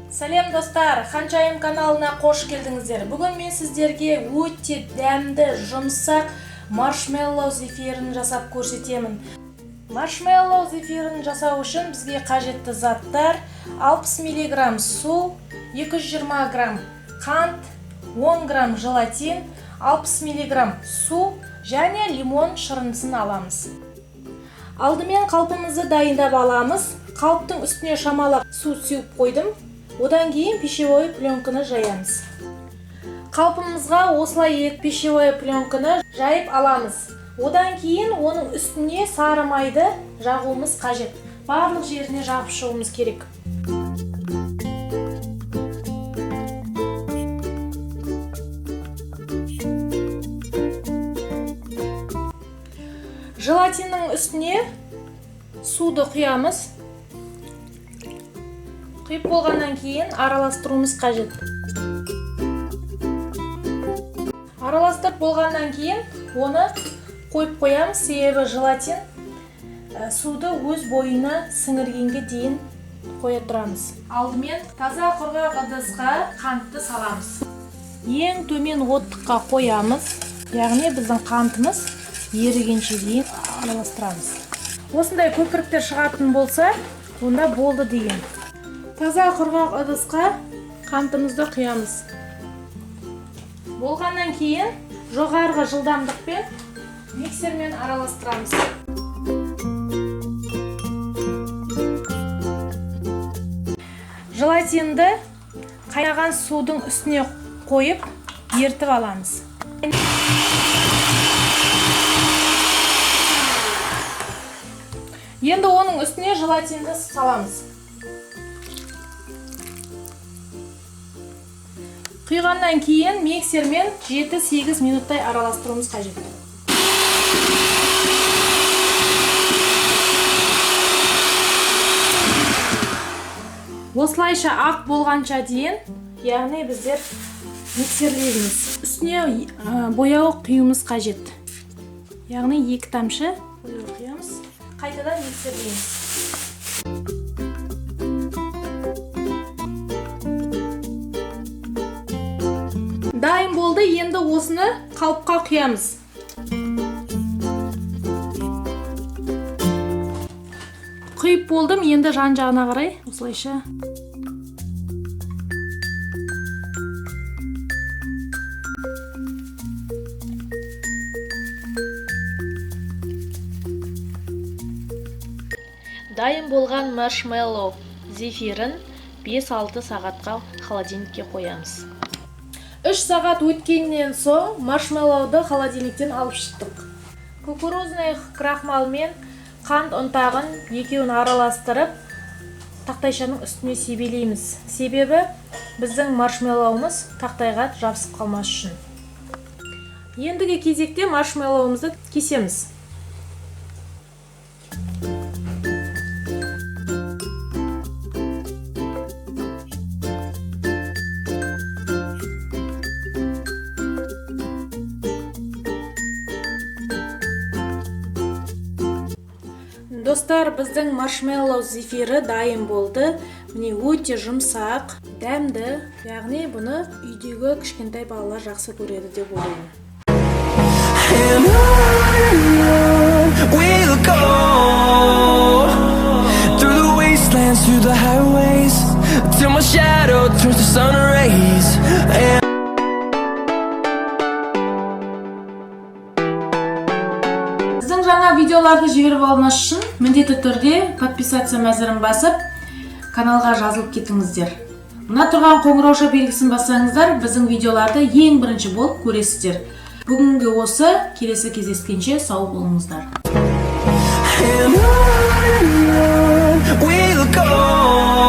Сәлем, достар! Ханшайым каналына қош келдіңіздер. Бүгін мен сіздерге өте дәмді, жұмсақ маршмеллоу зефирін жасап көрсетемін. Маршмеллоу зефирін жасау үшін бізге қажетті заттар: 60 мг су, 220 грамм қант, 10 грамм желатин, 60 мг су және лимон шырындысын аламыз. Алдымен қалпымызды дайындап аламыз. Қалыптың үстіне шамалап су сеуіп қойдым. Одан кейін пищевой пленканы жаямыз. Қалпымызға осылай екі пищевой пленканы жайып аламыз. Одан кейін оның үстіне сары майды жағуымыз қажет. Барлық жеріне жағып шығуымыз керек. Желатиннің үстіне суды құямыз. Құйып болғаннан кейін араластыруымыз қажет. Араластырып болғаннан кейін оны қойып қоямыз, себебі желатин суды өз бойына сіңіргенге дейін қоя тұрамыз. Алдымен таза құрғақ ыдысқа қантты саламыз. Ең төмен оттыққа қоямыз, яғни біздің қантымыз ерігенше дейін араластырамыз. Осындай көпіріктер шығатын болса, онда болды деген. Таза құрғақ ыдысқа қантымызды құямыз. Болғаннан кейін жоғарғы жылдамдықпен миксермен араластырамыз. Желатинді қайнаған судың үстіне қойып, ертіп аламыз. Енді оның үстіне желатинді саламыз. Құйғаннан кейін миксермен 7-8 минуттай араластыруымыз қажет. Осылайша ақ болғанша дейін, яғни біздер миксерлейміз. Үстіне бояу құюымыз қажет. Яғни 2 тамшы бояу құямыз. Қайтадан миксерлейміз. Дайын болды, енді осыны қалыпқа құямыз. Құйып болдым, енді жан жағына қарай осылайша. Дайын болған маршмеллоу зефирін 5-6 сағатқа холодильникке қоямыз. 3 сағат өткеннен соң маршмеллоуды холодильниктен алып шықтық. Кукурузный крахмал мен қант ұнтағын екеуін араластырып, тақтайшаның үстіне себелейміз. Себебі біздің маршмеллоуымыз тақтайға жабысып қалмас үшін. Ендігі кезекте маршмеллоуымызды кесеміз. Достар, біздің маршмеллоу зефирі дайын болды. Міне, өте жұмсақ, дәмді, яғни бұны үйдегі кішкентай балалар жақсы көреді деп ойлаймын. And on we'll go, through the wastelands, through the highways, till my shadow turns to sun rays. And Біздің жаңа видеоларды жіберіп алмас үшін міндетті түрде подписаться мәзірін басып, каналға жазылып кетіңіздер. Мына тұрған қоңырауша белгісін бассаңыздар, біздің видеоларды ең бірінші болып көресіздер. Бүгінгі осы, келесі кездескенше сау болыңыздар. And on we'll go.